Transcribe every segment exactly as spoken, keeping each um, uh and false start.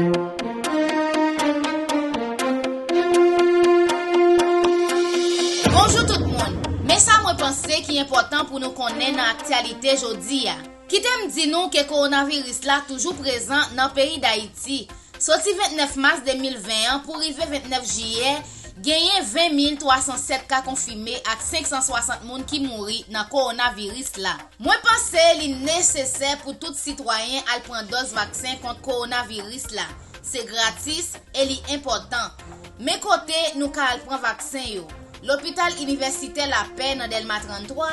Bonjou tout moun. Men sa mwen panse ki enpòtan pou nou konnen nan aktyalite jodi a. Kite m di nou ke kowonaviris la toujou prezan nan peyi Dayiti. Soti vennèf mas de mil ven an pou rive vennèf jiyè, genyen ven mil twa san sèt ka konfime ak senk san swasant moun ki mouri nan kowonaviris la. Mwen panse li nesesè pou tout sitwayen al pran dòz vaksen kont kowonaviris la. Se gratis e li enpòtan. Men kote nou ka al pran vaksen yo: Lopital Inivèsitè Lapè nan Dèlma trannntwa,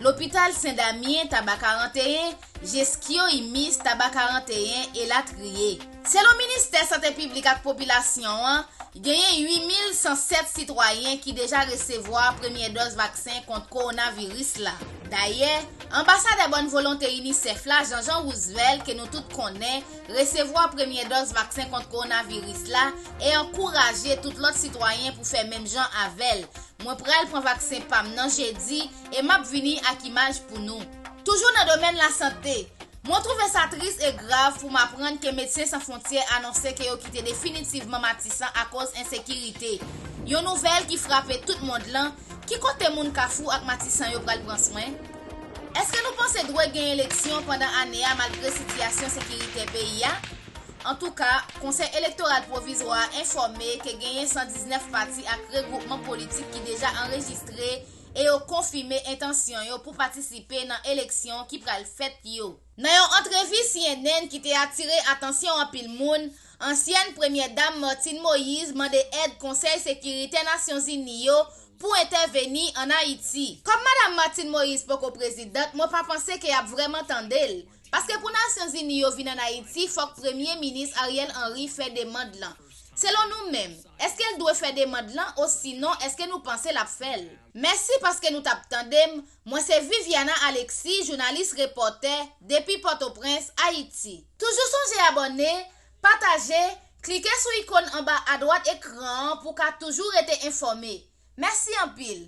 Lopital Sen Damyen, Taba karanteyen, Jeskyo, Imis, Taba karanteyen, elatriye. Selon Ministè Sante Piblik ak Popilasyon an, genyen uit mil san sèt sitwayen ki deja resevwa premyè dòz vaksen kont kowonaviris la. Dayè, anbasadè bòn volonte UNICEF la, Jean Jean Roosevelt, ke nou tout konnen, resevwa premyè dòz vaksen kont kowonaviris la e ankouraje tout lòt sitwayen pou fè menm jan avè l. Mwen pral pran vaksen pa m nan jedi e m ap vini ak imaj pou nou. Toujou nan domèn lasante, mwen twouve sa tris e grav pou m aprann ke Medsen San Fwontyè anonse ke yo kite definitivman Matisan akoz ensekirite. Yon nouvèl ki frape tout mond lan. Ki kote moun Kafou ak Matisan yo pral pran swen? Èske nou panse dwe gen eleksyon pandan ane a malgre sitiyasyon sekirite peyi a? Antouka, Konsèy Elektoral Pwovizwa a enfòme ke genyen san diznèf pati ak regwoupman politik ki deja anrejistre e yo konfime entansyon yo pou patisipe nan eleksyon ki pral fèt yo. Nan yon antrevi C N N ki te atire atansyon anpil moun, ansyèn Premyè Dam Martine Moïse mande èd Konsèy Sekirite Nasyonzini yo pou entèveni ann Ayiti. Kòm Madam Martine Moïse poko prezidant, mwen pa panse ke y ap vrèman tande l. Paske pou Nasyonzini yo vin ann Ayiti, fòk Premye Minis Ariel Henry fè demann lan. Selon nou menm, èske l dwe fè demann lan, osinon èske nou panse l ap fè l? Mèsi paske nou t ap tande m. Mwen se Viviana Alexis, jounalis repòtè depi Pòtoprens, Ayiti. Toujou sonje abòne, pataje, klike sou ikòn anba adwat ekran an pou w ka toujou rete enfòme. Mèsi anpil.